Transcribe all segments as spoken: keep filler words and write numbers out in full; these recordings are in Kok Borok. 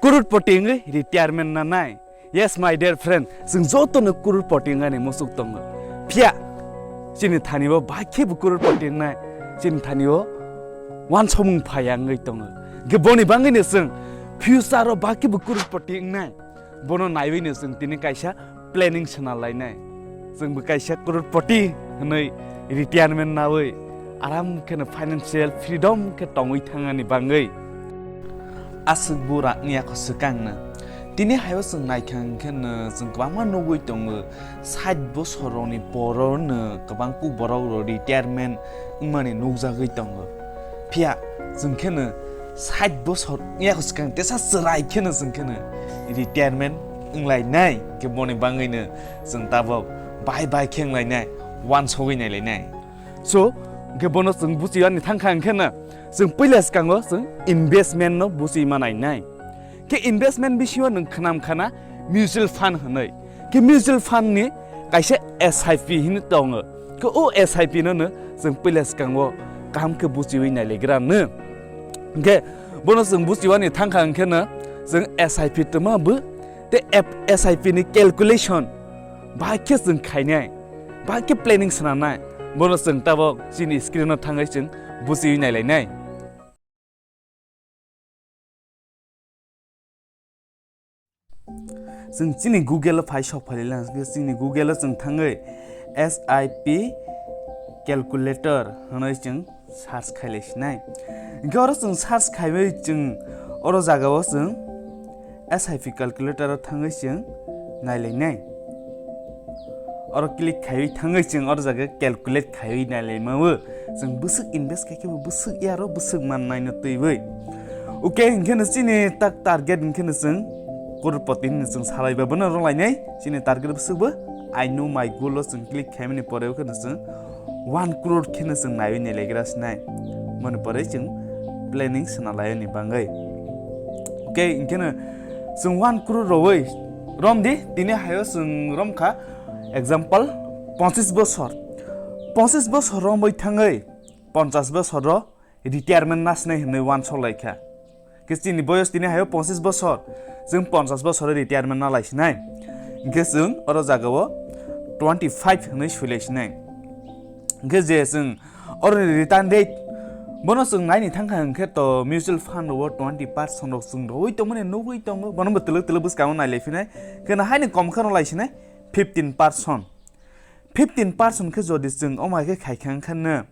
Crorepati wngwi retirement nanai. Yes, my dear friend, chwng jotono crorepati wngnani muchuk tongo. Phiya chini thani bo bai khe bo crorepati wngnai, chini thani bo wansomung phaiya wngwi tongo. Hwnkhe boni bangwino chwng future o bai khe bo crorepati wngnai. Bono naiwino chwng tini kaisa planning swnam lainai. Chwngbo kaisa crorepati hwnwi retirement nawi aram kheno financial freedom khe tongwi thangani bangwi. Aswk bura wngya kho swkangno. Tini haio chwng naikha hwnkhe no chwng kwbangma nugwi tongo, sait bosorni porono kwbang kuk borok rok retirement wngmani nukjagwi tongo. Phiya chwng kheno sait bosor wngya kho swkang tesa chwrai kheno chwng kheno retirement wnglainai, hwnkhe boni bangwino chwng tabok bai bai khe wnglainai, wansogwi nailainai. So, hwnkhe bono chwng buchiyani thangkha hwnkhe no, chwng puila swkango chwng investment no buchi ma nainai. Khe investment bisingo nwng khnam khana mutual fund hwnwi. Khe mutual fund ni kaisa S I P hwnwi tongo. Khe o S I P no no chwng puila swkango kaham khe buchiwi nailegra no. Hwnkhe bono chwng buchiwani thangkha hwnkhe no chwng S I P twma bo te app S I P ni calculation bai khe chwng khainai, bai khe planning swnamnai, bono chwng tabok chini screen o thangwi chwng buchiwi nailainai. Chwng chini Google o phai sok phai lai lang, chini Google o chwng thangwi S I P calculator hwnwi chwng search khai lai sinai. Hwnkhe oro chwng search khaiwi chwng oro jagao chwng S I P calculator o thangwi chwng nai lai nai. Oro click khaiwi thangwi chwng oro jaga calculate khaiwi nai lai mao. Chwng bwswk invest khai khe bo bwswk yaro bwswk man nai no twiwi. Okay, hwnkhe no chini tak target hwnkhe no chwng crorepati hwnwi chwng salai ba bono rwng lai nai. Chini target bwswk bo I know my goal o chwng click khaimani pore o khe no chwng one crore kheno chwng naiwi nailagra sinai. Moni pore chwng planning swnam laiyani bangwi. Okay, hwnkhe no chwng one crore rwwi romdi, tini hayo chwng romkha example ponchis bosor. Ponchis bosor romwi thangwi ponchas bosor ro retirement nasinai hwnwi wansok laikha. Khe chini boyos tini hayo ponchis bosor, chwng ponchas bosor retirement na lai sinai. Hwnkhe chwng oro jagao twenty five hwnwi sui lai sinai. Hwnkhe je chwng oro return date bono chwng naini thangkha hwnkhe to mutual fund rok twenty percent rok chwng rwui tongmani nugui tongo, bono bo twlwk twlwk bwskango nai lai phinai. Hwnkhe no haini kom khe rw lai sinai fifteen percent. Fifteen percent khe jodi chwng omo hai khe khai kha wngkha no,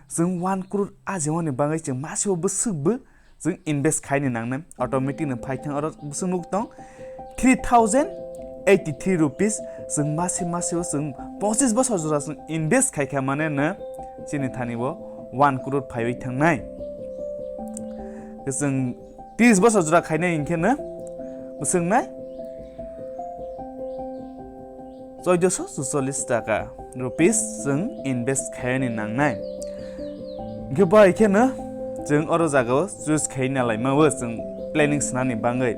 chwng one crore ajimani bagwi chwng masao bwswk bo chwng invest khaini nangnai, automatic no phai thang oro bwswk nuk tong three thousand eighty three rupees chwng mase maseo chwng pochis bosor jora chwng invest khai kha mane no chini thani bo one crore phaiwi thangnai. Chwng tris bosor jora khainai hwnkhe no bwswk nai choidoso chuchollis taka rupees chwng invest khaiyani nangnai. Hwnkhe bai kheno chwng oro jagao choose khai nalai mao chwng planning swnamni bagwi.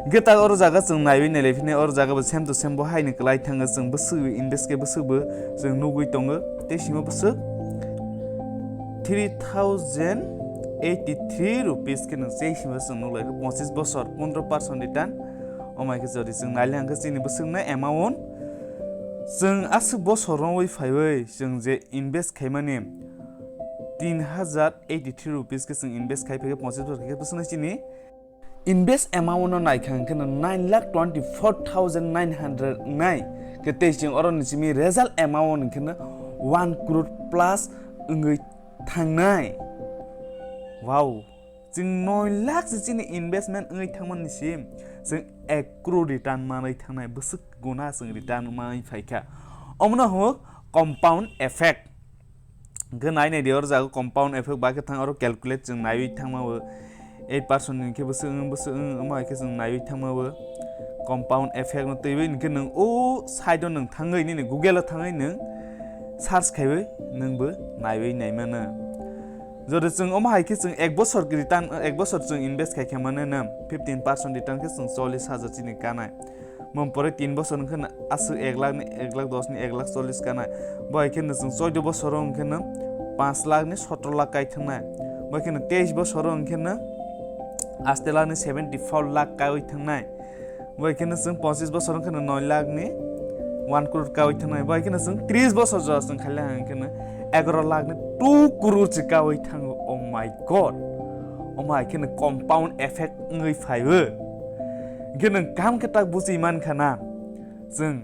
Hwnkhe tak oro jaga chwng naiwi nailai phini oro jaga bo same to same bo haini kwlai thango chwng bwswk invest khe bwswk bo chwng nugwi tongo tei simo bwswk three thousand eighty three rupees kheno chei simo chwng nuklaikha pochis bosor pondro percent return. Omo hai khe jodi chwng naile hwnkhe chini bwswkno amount chwng aswk bosor romwi phaiwi chwng je invest khaimani tin hajar eighty three rupees khe chwng invest khai phaikhe pochis bosor khe bwswkno chini invest amount no naikha hwnkhe no nine lakh twenty four thousand nine hundred wngnai. Khe tei chwng oro ni simi result amount hwnkhe no one crore plus wngwi thangnai. Wow! Chwng noi lakh se chini investment wngwi thangmani sim chwng ek crore return manwi thangnai, bwswk guna chwng return manwi phaikha. Omono hwngo compound effect. Hwnkhe nai nai di oro jaga compound effect ba khe thang oro calculate chwng naiwi thangma bo eight percent ni khe bwswk wng, bwswk wng, omo hai khe chwng naiwi thangma bo compound effect no twiwi hwnkhe nwng o side o nwng thangwi nini Google o thangwi nwng search khaiwi nwng bo naiwi naimano. Jodi chwng omo hai khe chwng ek bosor return, ek bosor chwng invest khai khe mane na fifteen percent return khe chwng chollish hajar chini kanai. Mom pore tin bosor wngkhe na aswk ek lakh ni, ek lakh dos ni, ek lakh chollish kanai. Bo hai khe no chwng choido bosor wngkhe no panch lakh ni sotro lakh kai thangnai. Bo hai khe no teis bosor wngkhe no Aste lakh ni seventy four lakh kawi thangnai. Bai kheno chwng pochis bosor wngkheno noi lakh ni one crore kawi thangnai. Bai kheno chwng tris bosor jora chwng khaile hang kheno egaro lakh ni two crore se kawi thango. Oh my God. Oh my, kheno compound effect wngwi phaibo. Kheno kam khe tak buji man khana. Chwng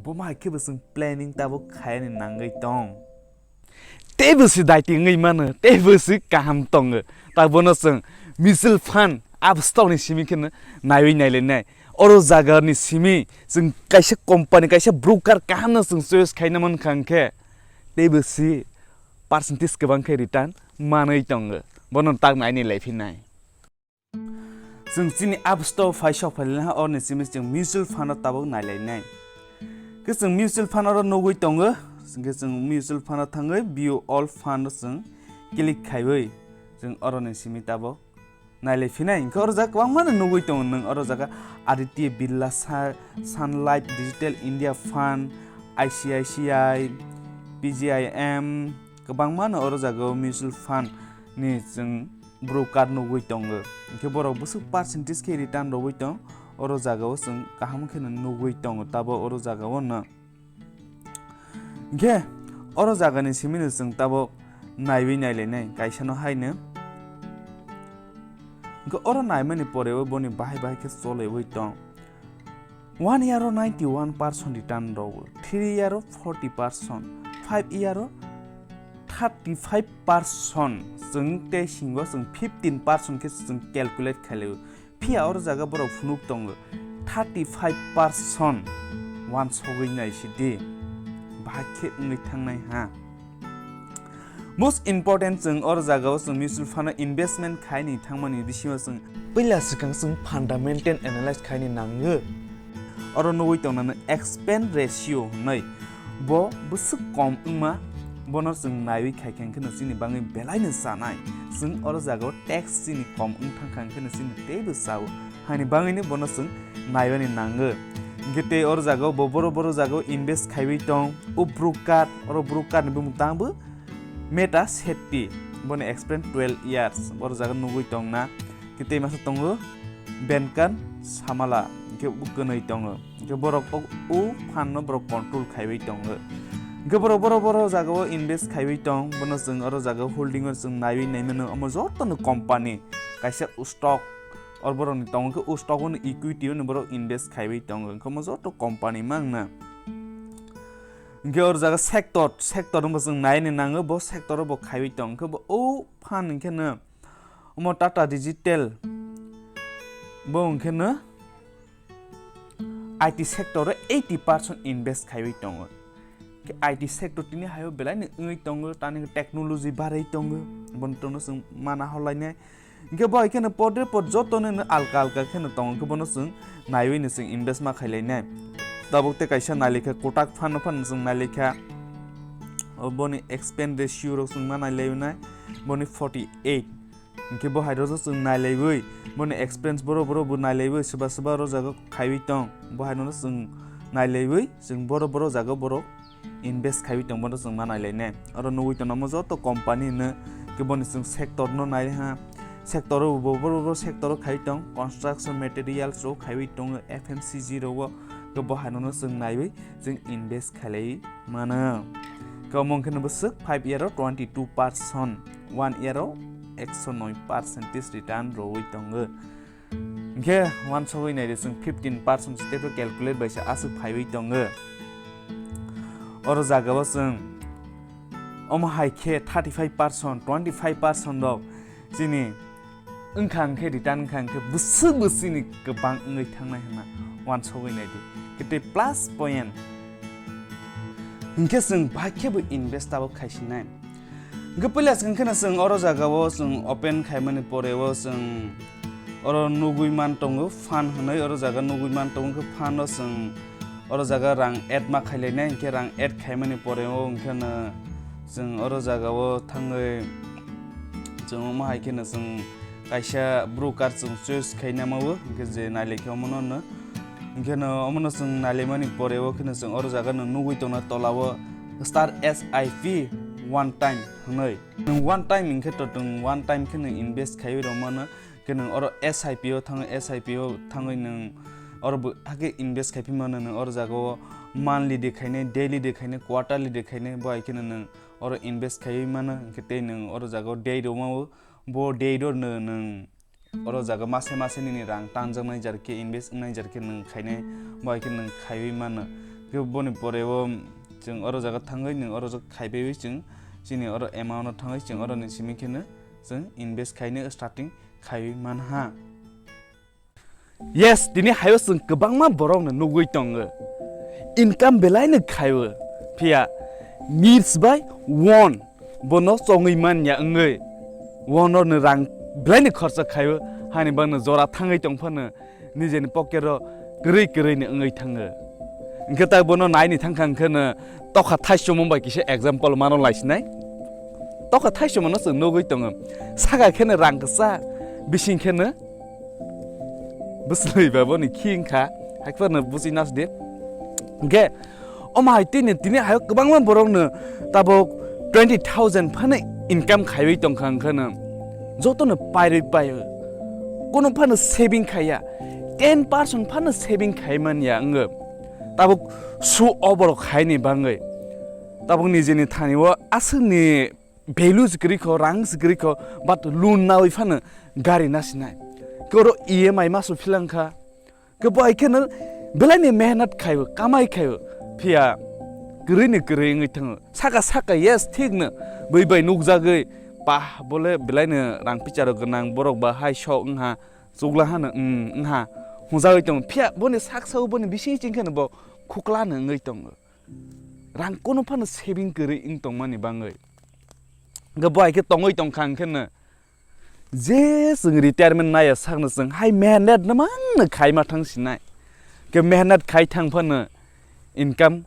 bo mai khe bo chwng planning tabuk khaini nangwi tong. Teibo se daiti wngwi mano, teibo se kaham tongo. Ta bono chwng mutual fund abstokni simi kheno naiwi nailainai. Oro jagani simi chwng kaisa company, kaisa broker kahamno chwng choice khaina mankha hwnkhe teibo se percentage kwbang khe return manwi tongo. Bono tak naini laiphinai. Chwng chini absto phai sok phai laha orni simi chwng mutual fund o tabuk nailainai. Khe chwng mutual fund oro nugwi tongo, hwnkhe chwng mutual fund o thangwi view all fund o chwng click khaiwi chwng oroni simi tabuk nailai phinai. Hwnkhe oro jaga kwbangma no nugwi tongo nwng, oro jaga Aditya Birla Sa-, Sun Life Digital India Fund, I C I C I, P G I M, kwbangma no oro jaga o mutual fund ni chwng broker nugwi tongo, hwnkhe borok bwswk percentage khe return rwwi tong, oro jagao chwng kaham kheno nugwi tongo, tabo oro jagao no. Hwnkhe oro jagani simino chwng tabo naiwi nailainai kaisano haino. Hwnkhe oro naimani poreo boni bahai bahai khe choliwi tong. One year o ninety one percent return rw, three year o forty percent, five year o thirty five percent, chwng tei singo chwng fifteen percent khe chwng calculate khailai. Phiya oro jaga borok phunuk tongo thirty five percent, wansogwi nai sidi, bahai khe wngwi thangnai ha. Most important, chwng oro jagao chwng mutual fund o investment khaini thangmani bisingo chwng puila swkang chwng fundamental analyze khaini nango. Oro nugwi tongnano expense ratio hwnwi, bo bwswk kom wngma, bono chwng naiwi khaikha hwnkhe no chini bagwi belaino chanai. Chwng oro jagao tax chini kom wng thangkha hwnkhe no chini teibo chao. Haini bagwino bono chwng naibani nango. Hwnkhe tei oro jagao bo boro boro jagao invest khaiwi tong. O broker, oro broker ni bumung tangbo Meta Shetty, boni experience twelve years, boro jaga nugwi tongna. Hwnkhe tei masa tongo Benkan Samala, hwnkhe bo kwnwi tongo. Hwnkhe borok o, o fund no borok control khaiwi tongo. Hwnkhe borok boro boro jagao invest khaiwi tong, bono chwng oro jagao holding o chwng naiwi naimano, omo jotono company kaisa stock. Or borokni tongo khe o stock-o no equity-o no borok invest khaiwi tongo, wngkha omo joto company mangna. Hwnkhe or jaga sector, sector wngbo chwng naini nango, bo sector-o bo khaiwi tong, hwnkhe bo o fund hwnkhe no omo Tata Digital bo hwnkhe no I T sector-o eighty percent invest khaiwi tongo. Khe I T sector tini hayo belai ni wngwi tongo, tani technology barwi tongo, bono tono chwng mana holainai. Hwnkhe bo hai kheno podre pod joto no alka alka kheno tongo, hwnkhe bono chwng naiwi no chwng invest ma khailainai. Tabuk tei kaisa nailikha Kotak fund no phano chwng nailikha, o boni expense ratio rok chwng ma nailainai, boni forty eight. Hwnkhe bo hai rok chwng nailaiwi, boni expense boro boro bo nailaiwi, swba swba oro jaga khaiwi tong, bo hai no chwng nailaiwi, chwng boro boro jaga borok invest khaiwi tong, bono chwng ma nailainai. Oro nugwi tongma joto company no, khe boni chwng sector no nai ha. Sector o bo, bo, bo, bo sector o khaiwi tong, construction materials rok khaiwi tongo, F M C G rok o, khe bo hai no chwng naiwi chwng invest khailai mano. Khe omo wngkhe no bwswk five year o twenty two percent, one year o ekso noi percentage return rwwi tongo. Hwnkhe wansogwi naidi, chwng fifteen percent step o calculate bai se aswk phaiwi tongo. Oro jagao chwng omo hai khe thirty five percent, twenty five percent rok chini wngkha hwnkhe, return wngkha hwnkhe bwswk bwswkni kwbang wngwi thangnai hwnna wansogwi naidi. Khe tei plus point hwnkhe chwng bahai khebo invest tabuk khaisinai. Hwnkhe puila swkang kheno chwng oro jagao chwng open khaimani poreo chwng oro nugwi man tongo fund hwnwi, oro jaga nugwi man tongo, hwnkhe fund o chwng oro jaga rang add ma khailainai, hwnkhe rang add khaimani poreo hwnkhe no chwng oro jagao thangwi chwng omo hai kheno chwng kaisa broker chwng choice khaina mao, hwnkhe je nailaikhe omono no. Hwnkhe no omono chwng nailaimani poreo kheno chwng oro jaga no nugwi tongna tolao star S I P one time hwnwi. Nwng one time hwnkhe to, nwng one time kheno invest khaiwi rwmano, Khe nwng oro S I P o thangwi, S I P o thangwi nwng oro bo hakhe invest khai phi mano, nwng oro jaga o monthly de khainai, daily de khainai, quarterly de khainai, bo hai kheno nwng oro invest khaiwi mano, hwnkhe tei nwng oro jaga o date rwma o, bo date o nw-, nwng oro jaga mase mase nini rang tanjaknai jar khe, invest wngnai jar khe nwng khainai, bo hai khe nwng khaiwi mano. Khe boni pore o chwng oro jaga thangwi nwng oro jaga khaiwi chwng chini oro amount o thangwi chwng oro ni simi kheno chwng invest khainai starting khaiwi manha. Yes, tini hayo chwng kwbangma borokno nugwi tongo. Income belai no khaio. Phiya needs bai want bono chongwi manya wngwi. Want no rang belai no khorcha khaio. Hani bangno jora thangwi tong phano nijeni pocket ro kwrwi kwrwi no wngwi thango. Hwnkhe tak bono naini thangkha hwnkhe no tokha thaichomung bai kisa example mano laisinai. Tokha thaichomung no chwng nugwi tongo. Saka kheno rang kwchak, bising kheno bwswlwi ba boni khi wngkha, haiphano busi nasdi. Hwnkhe, omo hai tini, tini hayo kwbangma borokno tabuk twenty thousand phano income khaiwi tongkha, wngkhano jotono pairwi paio. Kono phano saving khaiya, ten percent phano saving khai manya wngo. Tabuk su oborok khaini bangwi. Tabuk nijeni thani o aswkni value se kwrwi kho, rang se kwrwi kho, but loan nawi phano gari nasinai. Khe oro E M I masu philangkha. Khe bo hai kheno belaini mehnat khaio, kamai khaio. Phiya kwrwini kwrwi wngwi thango. Saka saka yes thikno bui bai nukjagwi, pah, bole belaini rang picharo gwnang borok ba hai sok wngha, chukla hano, mm, wngha. Hwnjagwi tongo. Phiya boni sak sao boni bising ching kheno bo khuklano wngwi tongo. Rang kono phano saving kwrwi wng tongmani bangwi. Hwnkhe bo hai khe tongwi tongkha hwnkhe no je chwng retirement naiya sakno chwng hai mehnat no mangno khaima thang sinai. Khe mehnat khai thang phano income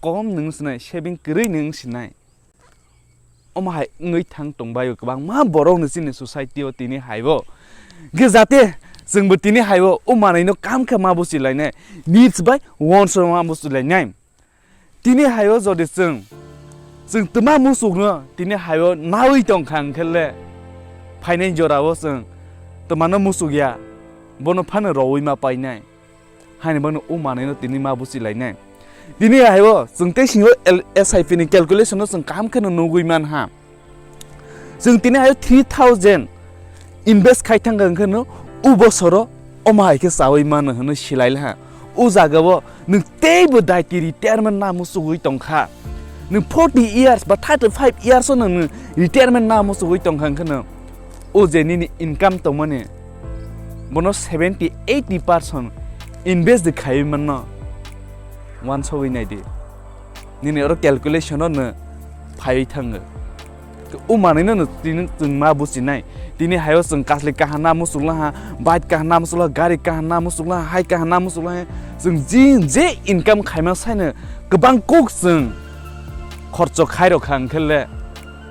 kom nwng sinai, saving kwrwi nwng sinai. Omo hai wngwi thang tongbaio kwbangma borokno chini society o tini haibo. Hwnkhe jate chwngbo tini haibo o manwino kam khe ma buchilainai, needs bai wants no ma buchilainai. Tini haio jodi chwng, chwng twma musukno tini haio nawi tongkha hwnkhe le, phainai jorao chwng twmano musuk ya, bono phano rowi ma painai. Haini bagwi o manwino tini ma buchilainai. Tini haio chwng tei singo L-, S I P ni calculation no chwng kaham kheno nugwi manha. Chwng tini hai three thousand invest khai thangkha hwnkhe no o bosoro omo hai khe chawi mano hwnwi silai laha. O jagao nwng teibo daiti retirement na muchugwi tongkha. Nwng forty years ba thirty five years o nwng retirement na muchugwi tongkha hwnkhe no o je nini income tongmani bono seventy eighty percent invest de khaiwi manno. Wansogwi naidi. Nini oro calculation no phaiwi thango. O manwino no tini chwng ma buchinai. Tini haio chwng kasli kaham na muchunglaha, bike kaham na muchunglaha, gari kaham na muchunglaha, hai kaham na muchunglaha. Chwng jin je income khaima saino kwbang kuk chwng khorcho khairokha hwnkhe le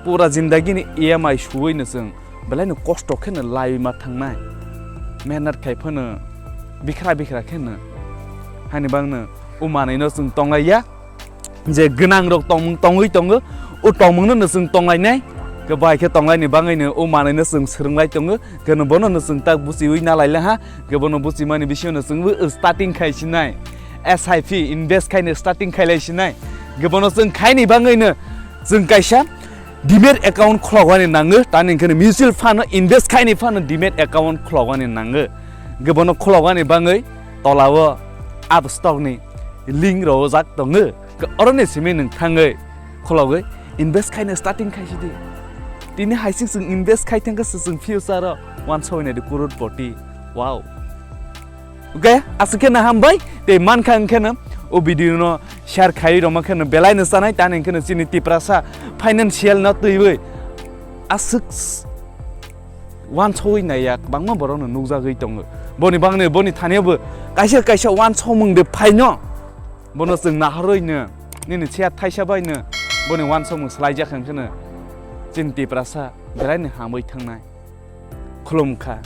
pura jindagini E M I suwino chwng belaino kosto kheno laiwi ma thangnai. Mehnat khai phano bikhra bikhra kheno. Hani bangno o manwino chwng tonglaiya. Je gwnang rok tongmung tongwi tongo, o tongmungno no chwng tonglainai. Khe bai khe tonglaini bangwino o manwino chwng swrwnglai tongo. Khe no bono no chwng tak buchiwi nalailaha. Khe bono buchimani bisingo no chwngbo starting khai sinai. S I P invest khaino starting khailai sinai. Khe bono chwng khaini bangwino chwng kaisa Demat account khulogwani nango, tani hwnkhe mutual fund no invest khaini phano Demat account khulogwani nango. Hwnkhe bono khulogwani bangwi tolao app stock ni link rojak tongo. Hwnkhe oroni simi nwng thangwi khulogwi invest khaino starting khaisidi. Tini haising chwng invest khai thangkhe se chwng future o wansogwi naidi crorepoti. Wow. Okay, aswk khe na hambai, tei mankha hwnkhe no o video no share khai rwma khe no belai no chanai, tani hwnkhe no chini Tiprasa financial no twiwi aswk s-, wansogwi naiya kwbangma borok no nukjagwi tongo. Boni bagwi boni thani bo kaisa kaisa wansomung de phaino, bono chwng nahorwi no nini chair thaisa bai no boni wansomung swlaijak hwnkhe no chini Tiprasa belai no hamwi thangnai. Khulumkha.